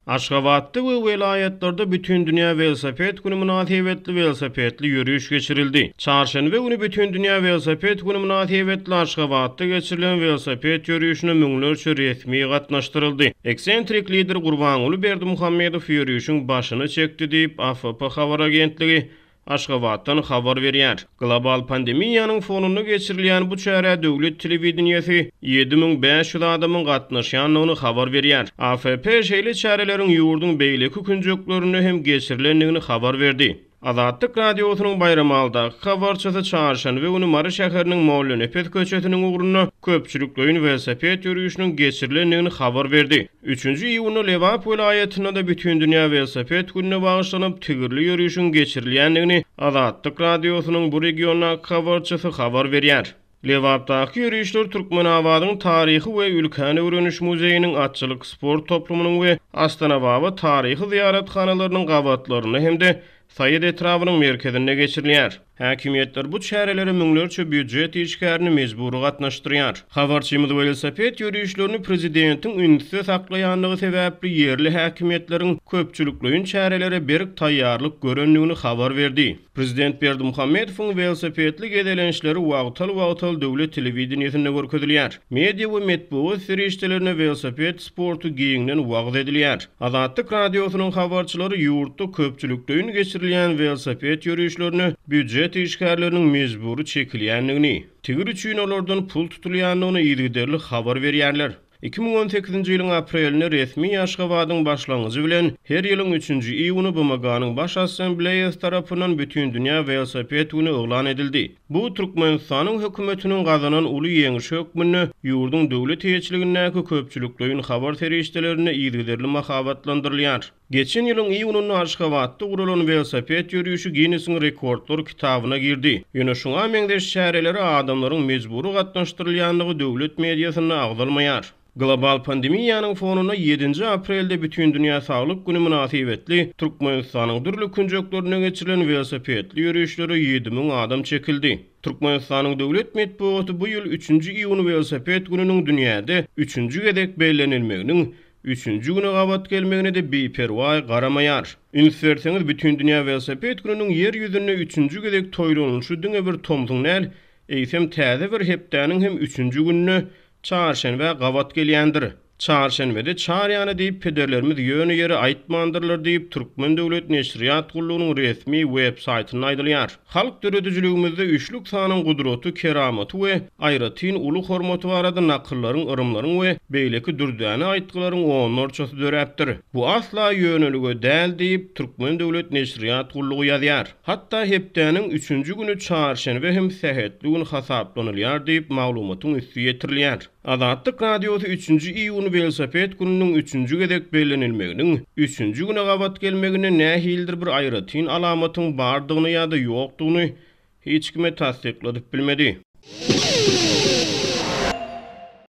Aşgabatda we welaýatlarda Bütindünýä welosiped güni mynasybetli welosipedli ýöriş geçirildi. Çarşenbe güni Bütindünýä welosiped güni mynasybetli Aşgabatda geçirilen welosiped ýörişine müňlerçe resmi gatnaşdyryldy. Eksentrik lider Gurbanguly Berdimuhamedow ýörişiň başyny çekdi diýip, AFP habar agentligi Aşgabatdan habar berýär. Global pandemiýanyň fonunda geçirilýän bu çärä döwlet telewideniýesi 7500 adamyň gatnaşýandygyny habar berýär. AFP şeýle çäreleriň ýurduň beýleki künjeklerinde hem geçirilendigini habar berdi. Azatlyk Radiosynyň Baýramalydaky habarçysy çarşenbe güni Mary şäheriniň Mollanepes köçesiniň ugrunda köpçülikleýin welosiped ýörişiniň geçirilendigini habar berdi. Üçünji iýunda Lebap welaýatynda-da Bütindünýä welosiped gününe bagyşlanyp tigirli ýörişiň geçirilýändigini Azatlyk Radiosynyň bu regiondaky habarçysy habar berýär. Lebapdaky ýörişler Türkmenabadyň Taryhy we ülkäni öwreniş muzeýiniň, atçylyk sport toplumynyň we Astanababa taryhy zyýarathanalarynyň gabatlarynda hem-de Saýat etrabynyň merkezinde geçirilýär. Häkimiýetler bu çärelere müňlerçe býujet işgärini mejbury gatnaşdyrýar. Habarçymyz welosiped ýörişlerini prezidentiň ünsde saklaýandygy sebäpli ýerli häkimiýetleriň köpçülikleýin çärelere berk taýýarlyk görendigini habar berdi. Prezident Berdimuhamedowyň welosipedli gezelençleri wagtal-wagtal döwlet telewideniýesinde görkezilýär. Media we metbugat serişdelerinde welosiped sporty giňden wagyz edilýär. Azatlyk Radiosynyň habarçylary ýurtda köpçülikleýin geçirilýän welosiped ýörişlerine býujet işgärleriniň mejbury çekilýändigini, tigir üçin olardan pul tutulýandygyny yzygiderli habar berýärler. 2018-nji ýylyň aprelinde resmi Aşgabadyň başlangyjy bilen her ýylyň üçünji iýuny BMG-niň Baş Assambleýasy tarapyndan Bütindünýä welosiped güni yglan edildi. Bu Türkmenistanyň hökümetiniň gazanan uly ýeňşi hökmünde ýurduň döwlet eýeçiligindäki köpçülikleýin habar serişdelerinde yzygiderli mahabatlandyrylýar. Geçen ýylyň iýunynda Aşgabatda guralan welosiped ýörişi Ginnesiň rekordlar kitabyna girdi. Ýöne şuňa meňzeş çärelere adamlaryň mejbury gatnaşdyrylýandygy döwlet mediasynda agzalmaýar. Global pandemiýanyň fonunda ýedinji aprelde Bütindünýä saglyk güni mynasybetli Türkmenistanyň dürli künjeklerinde geçirilen welosipedli ýörişlere 7000 adam çekildi. Türkmenistanyň döwlet metbugaty bu ýyl üçünji iýun welosiped gününiň dünýäde üçünji gezek bellenilmeginiň üçünji güne gabat gelmegine-de biperwaý garamaýar. Üns berseňiz, Bütindünýä welosiped gününiň Ýer ýüzünde üçünji gezek toýlanylyşy diňe bir tomsuň däl, eýsem täze bir hepdäniň hem üçünji gününe Çarşenbä gabat gelýändir. Çarşenbede çar ýana diýip pederlerimiz ýöne ýere aýtmandyrlar diýip, Türkmen döwlet neşirýat gullugynyň resmi web saýtynda aýdylýar. Halk döredijiligimizde üçlük sanyň gudraty, keramaty we aýratyn uly hormaty barada nakyllaryň, yrymlaryň we beýleki dürdäne aýtgylaryň onlarçasy döräpdir. Bu asla ýönelige däl diýip, Türkmen döwlet neşirýat gullugy ýazýar. Hatda hepdäniň üçünji güni çarşenbe hem sähetli gün hasaplanylýar diýip, maglumatyň üsti ýetirilýär. Azatlyk Radiosy üçünji iýun welosiped gününiň üçünji gezek bellenilmeginiň üçünji güne gabat gelmeginde nähilidir bir aýratyn alamatyň bardygyny ýa-da ýokdugyny hiç kime tassykladyp bilmedi.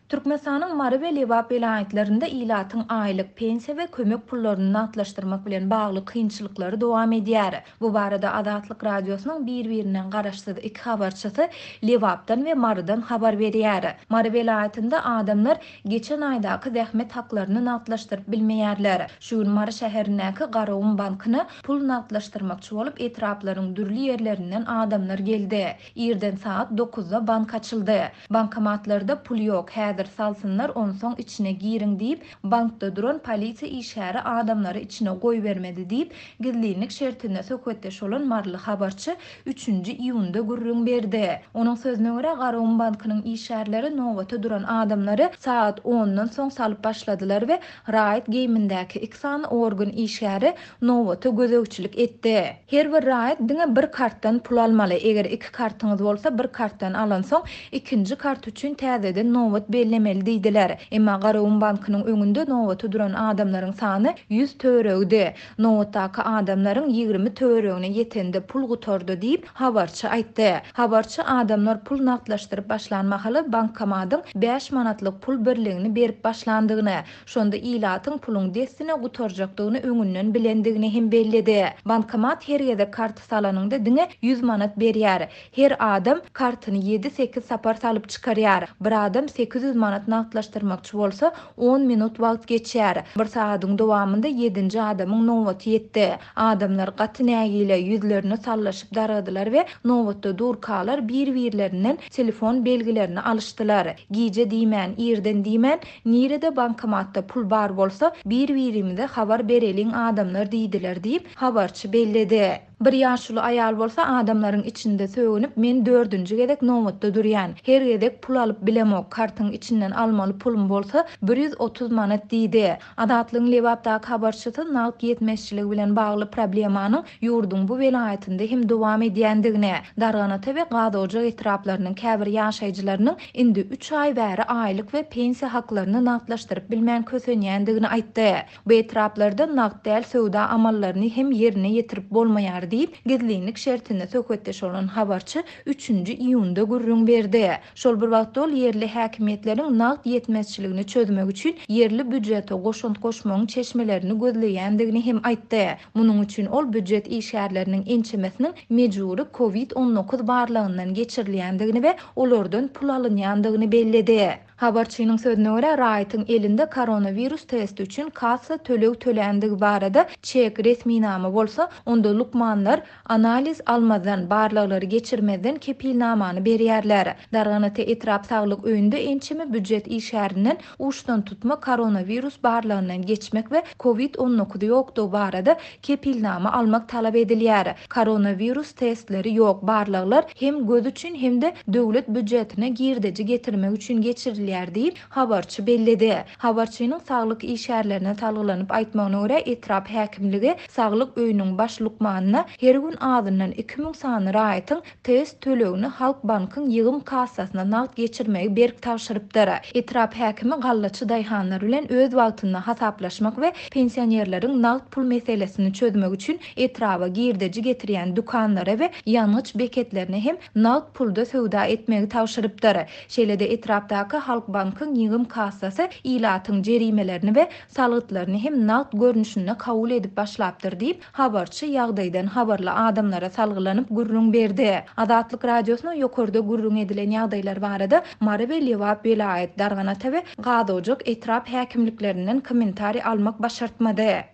Türkmenistanyň Mary we Lebap welaýatlarynda ilatyň aýlyk, pensiýa we kömek pullaryny nagtlaşdyrmak bilen bagly kynçylyklary dowam edýär. Bu barada Azatlyk Radiosynyň bir-birinden garaşsyz iki habarçysy Lebapdan we Marydan habar berýär. Mary welaýatynda adamlar geçen aýdaky zähmet haklaryny nagtlaşdyryp bilmeýärler. Şu gün Mary şäherindäki Garagum bankyna pul nagtlaşdyrmakçy bolup etraplaryň dürli ýerlerinden adamlar geldi. Irden sagat dokuzda bank açyldy. Bankomatlarda pul ýok, häzir salsynlar, onsoň içine giriň diýip, bankda duran polisiýa işgäri adamlary içine goýbermedi diýip, gizlinlik şertinde söhbetdeş bolan maryly habarçy üçünji iýunda gürrüň berdi. Onuň sözüne görä, Garagum bankynyň işgärleri nobata duran adamlary sagat ondan soň salyp başladylar we raýat geýimindäki iki sany organ işgäri nobata gözegçilik etdi. Her bir raýat diňe bir kartdan pul almaly. Eger iki kartyňyz bolsa, bir kartdan alansoň, ikinji kart üçin täzeden nobat bellemeli diýdiler. Emma Garagum bankynyň öňünde nobata duran adamlaryň sany ýüz töweregidi. Nobatdaky adamlaryň 20 töweregine ýetende pul gutardy diýip, habarçy aýtdy. Habarçy adamlar pul nagtlaşdyryp başlan mahaly bankomadyň bäş manatlyk pul birligini berip başlandygyny, Şonda ilatyň puluň dessine gutarjakdygyny öňünden bilendigini hem belledi. Bankomat her gezek karty salanyňda diňe ýüz manat berýär. Her adam kartyny ýedi-sekiz sapar salyp çykarýar. Bir adam 800. 400 manat nagtlaşdyrmakçy bolsa, on minut wagt geçýär. Bir sagadyň dowamynda ýedinji adamyň nobaty ýetdi. Adamlar gaty nägile, ýüzlerini sallaşyp dargadylar we nobatda durkalar bir-birlerinden telefon belgilerini alyşdylar. Gije diýmän, irden diýmän, nirede bankomatda pul bar bolsa, bir-birimize habar bereliň adamlar diýdiler diýip, habarçy belledi. Bir ýaşuly aýal bolsa adamlaryň içinde sögünip men dördünji gezek nobatda durýan. Her gezek pul alyp bilemok, kartyň içinden almaly pulum bolsa 130 manat diýdi. Azatlygyň Lebapdaky habarçysy nagt ýetmezçiligi bilen bagly problemanyň ýurduň bu welaýatynda hem dowam edýändigini, Darganata we Gazojak etraplarynyň käbir ýaşaýjylarynyň indi üç aý bäri aýlyk we pensiýa haklaryny nagtlaşdyryp bilmän kösenýändigini aýtdy. Bu etraplarda nagt däl söwda amallaryny hem ýerine ýetirip bolmaýar diýip, gizlinlik şertinde söhbetdeş bolan habarçy üçünji iýunda gürrüň berdi. Şol bir wagtda ol ýerli häkimiýetleriň nagt ýetmezçiligini çözmek üçin ýerli býujete goşant goşmagyň çeşmelerini gözleýändigini hem aýtdy. Munuň üçin ol býujet işgärleriniň ençemesiniň mejbury Covid 19 barlagyndan geçirilýändigini we olardan pul alynýandygyny belledi. Habarçynyň sözüne görä, raýatyň elinde koronawirus testi üçin kassa töleg töländigi barada çek, resminama bolsa, onda lukmanlar Analiz almazdan, barlaglary geçirmezden kepilnamany berýärler. Darganata etrap saglyk öýünde ençeme býujet işgärinden uçdantutma koronawirus barlagyndan geçmek we covid 19 ýokdugy barada kepilnama almak talap edilýär. Koronawirus testleri ýok, barlaglar hem göz üçin hem-de döwlet býujetine girdeji getirmek üçin geçirilýär diýip, habarçy belledi. Habarçynyň saglyk işgärlerine salgylanyp aýtmagyna görä, etrap häkimligi Saglyk öýüniň baş lukmanyna her gün azyndan 2000 sany raýatyň test tölegini Halkbankyň ýygym kassasyna nagt geçirmegi berk tabşyrypdyr. Etrap häkimi gallaçy daýhanlar bilen öz wagtynda hasaplaşmak we pensionerleriň nagt pul meselesini çözmek üçin etraba girdeji getirýän dükanlara we ýangyç beketlerine hem nagt pulda söwda etmegi tabşyrypdyr. Şeýle-de etrapdaky Halkbankyň ýygym kassasy ilatyň jerimelerini we salgytlaryny hem nagt görnüşinde kabul edip başlapdyr diýip, habarçy ýagdaýdan habarly adamlara salgylanyp gürrüň berdi. Azatlyk Radiosyna ýokarda gürrüň edilen ýagdaýlar barada Mary we Lebap welaýat, Darganata we Gazojak etrap häkimliklerinden kommentariý almak başartmady.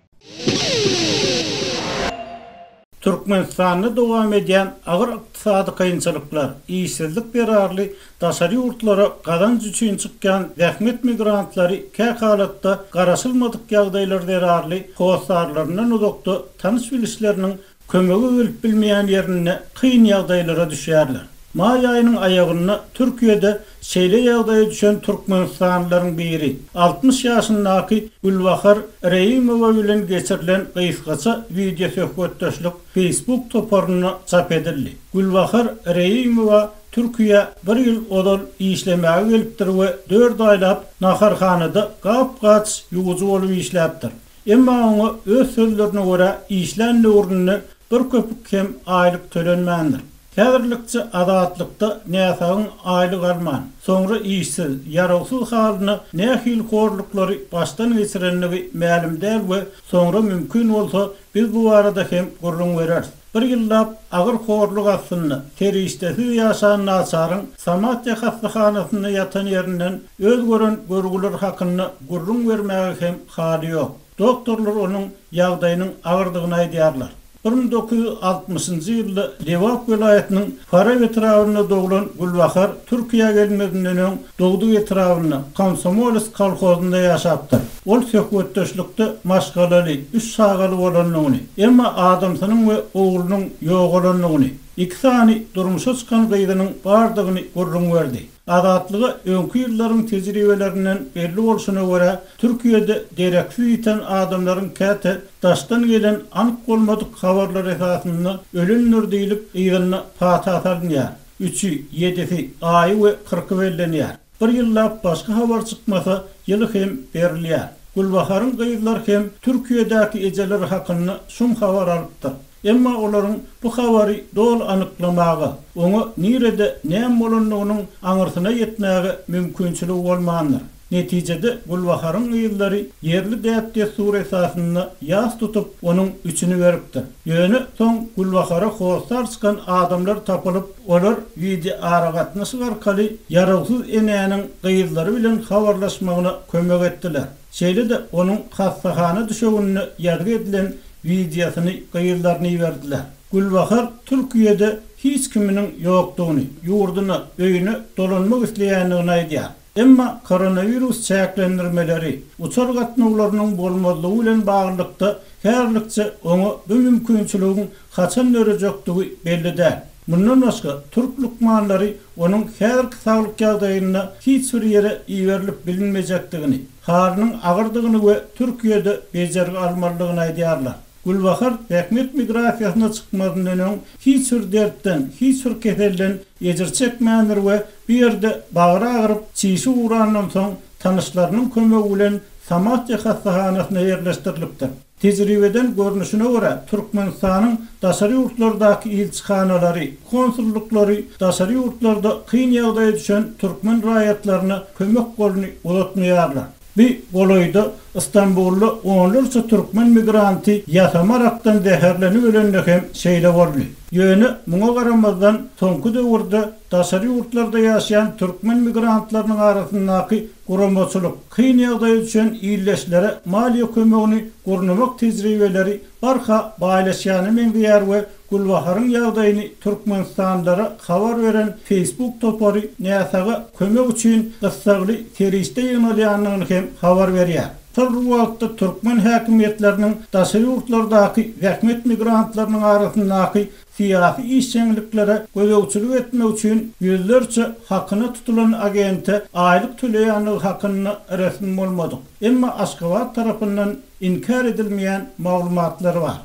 Türkmenistanda dowam edýän agyr ykdysady kynçylyklar, işsizlik zerarly daşary ýurtlara gazanç üçin çykýan zähmet migrantlary kähalatda garaşylmadyk ýagdaýlar zerarly hossarlaryndan uzakda tanyş-bilişleriniň kömege gelip bilmeýän ýerinde kyn ýagdaýlara düşýärler. Maý aýynyň aýagynda Türkiýede şeýle ýagdaýa düşen türkmenistanlylaryň biri, 60 ýaşyndaky Gülbahar Reýimowa bilen geçirilen gysgaça wideosöhbetdeşlik Facebook toparynda çap edildi. Gülbahar Reýimowa Türkiýä bir ýyl ozal işlemäge gelipdir we dört aýlap naharhanada gap-gaç ýuwujy bolup işläpdir. Emma oňa öz sözlerine görä işlän döwründe bir köpük hem aýlyk tölenmändir. Häzirlikçe Azatlykda näsagyň aýlyk alman, soňra işsiz, ýarawsyz halyna nähili horluklary başdan geçirendigi mälim däl we soňra mümkin bolsa biz bu barada hem gürrüň bereris. Bir ýyllap agyr horluk astynda, serişdesiz ýaşan naçaryň Samatýa hassahanasynda ýatan ýerinden öz gören görgüleri hakynda gürrüň bermäge hem haly ýok. Doktorlar onuň ýagdaýynyň agyrdygyny aýdýarlar. 1960-njy ýylda Lebap welaýatynyň Farap etrabynda doglan Gülbahar Türkiýä gelmezinden öň dogduk etrabynda, Komsomoles kolhozynda ýaşapdyr. Ol söhbetdeşlikde maşgalaly, üç çagaly bolandygyny, emma adamsynyň we oglunyň ýogalandygyny, iki sany durmuşa çykan gyzynyň bardygyny gürrüň berdi. Azatlyga öňki ýyllaryň tejribelerinden belli bolşuna görä, Türkiýede dereksiz ýiten adamlaryň käte daşdan gelen anyk bolmadyk habarlar esasynda ölendir diýlip, yzynda pata salynýar. Üçi, ýedisi, aýy we kyrky bellenýär. Bir ýyllap başga habar çykmasa, ýyly hem berilýär. Gülbaharyň gyzlary hem Türkiýedäki ejeleri hakynda şum habar alypdyr. Emma olaryň bu habary doly anyklamaga, oňa nirede näme bolandygynyň aňyrsyna ýetmäge mümkinçiligi bolmandyr. Netijede Gülbaharyň gyzlary ýerli däp-dessur esasynda ýas tutup, onuň üçüni beripdir. Ýöne soň Gülbahara hossar çykan adamlar tapylyp, olar wideoaragatnaşyk arkaly ýarawsyz enäniň gyzlary bilen habarlaşmagyna kömek etdiler. Şeýle-de onuň hassahana düşeginde ýazgy edilen wideosyny gyzlaryna iberdiler. Gülbahar Türkiýede hiç kiminiň ýokdugyny, ýurduna, öýüne dolanmak isleýändigini aýdýar. Emma koronawirus çäklendirmeleri, uçar gatnawlarynyň bolmazlygy bilen baglylykda häzirlikçe oňa bu mümkinçiligiň haçan dörejekdigi belli däl. Mundan başga, türk lukmanlary onuň häzirki saglyk ýagdaýynda hiç bir ýere iberilip bilinmejekdigini, halynyň agyrdygyny we Türkiýede bejergi almalydygyny aýdýarlar. Gülbahar zähmet migrasiýasyna çykmazyndan öň hiç bir dertden, hiç bir keselden ejir çekmändir we bu ýerde bagry agyryp, çişi gurandan soň tanyşlarynyň kömegi bilen Samatýa hassahanasyna ýerleşdirilipdir. Tejribeden görnüşine görä, Türkmenistanyň daşary ýurtlardaky ilçihanalary, konsullyklary daşary ýurtlarda kyn ýagdaýa düşen türkmen raýatlaryna kömek goluny uzatmaýarlar. Bi golaýda Stambulda onlarça türkmen migranty ýasama arakdan zäherlenip ölende hem şeýle boldy. Ýöne muňa garamazdan soňky döwürde daşary ýurtlarda ýaşaýan türkmen migrantlarynyň arasyndaky guramaçylyk, kyn ýagdaýa düşen ildeşlere maliýe kömegini gurnamak tejribeleri barha baýlaşýana meňzeýär we Gülbaharyň ýagdaýyny türkmenistanlylara habar beren Facebook topary näsaga kömek üçin gyssagly serişde ýygnalýandygyny hem habar berýär. Şol bir wagtda türkmen häkimiýetleriniň daşary ýurtlardaky zähmet migrantlarynyň arasyndaky syýasy işjeňliklere gözegçilik etmek üçin ýüzlerçe hakyna tutulan agente aýlyk töleýändigi hakynda resmi bolmadyk, emma Aşgabat tarapyndan inkär edilmeýän maglumatlar bar.